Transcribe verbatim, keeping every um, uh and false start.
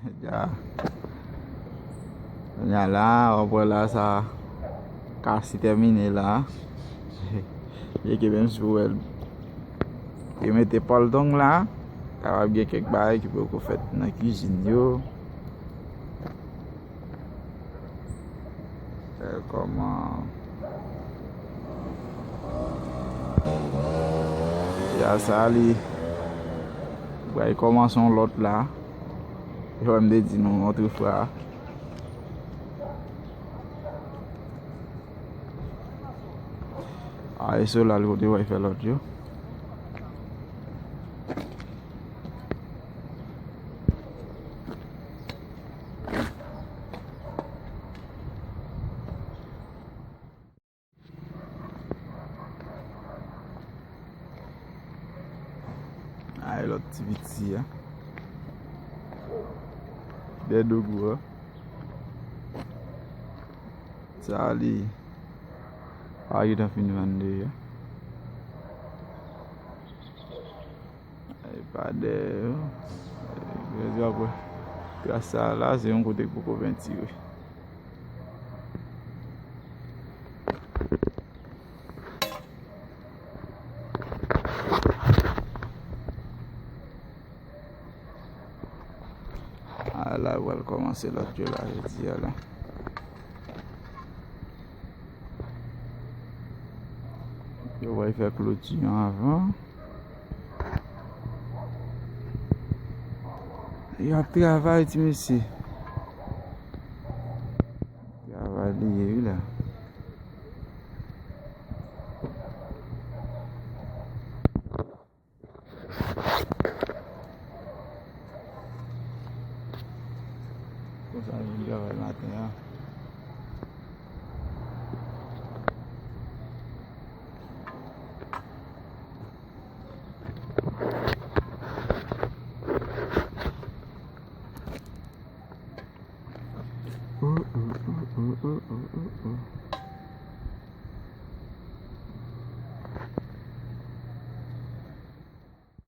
Ya. Kounye a la, w ap wè la, sa kase tèmine la. Byen ke menm si w wè l, yo mete pòltong la, kapab gen kèk bagay ki poko fèt nan kizin yo. Gade kòman ya sa li pral kòmanse yon lòt la. Jan m te di nou otrefwa. A, e so la li kote w fè lòt yo. Ay, lòt ti piti a. Dèdougou a. Sa li pa gentan fin vann deja. E pa dèyè yo. Yo di apre. Tras sa la, se yon kote k poko pentire. A la, yo pral kòmanse lòt yo la, jodi a la. Yo pral fè kloti an avan. Y ap travay, ti mesye. Travay li ye, wi, la. Konsa nou vin travay maten an.